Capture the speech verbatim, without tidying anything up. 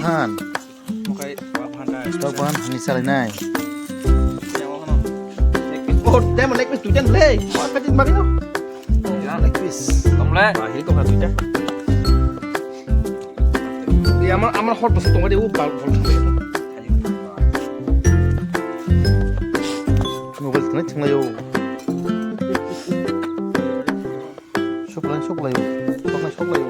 Han. Okai, wa phanta. Stock ban hani salai nai. Oh, demo leg piece tu jan le. Wa ka jin bagino. Leg piece. Tomle. Wa hil ko ha tu jan. Di ama ama hot bus tong de u bal bal. Mobile tene tenglayo. Soklai, soklai, soklai, soklai.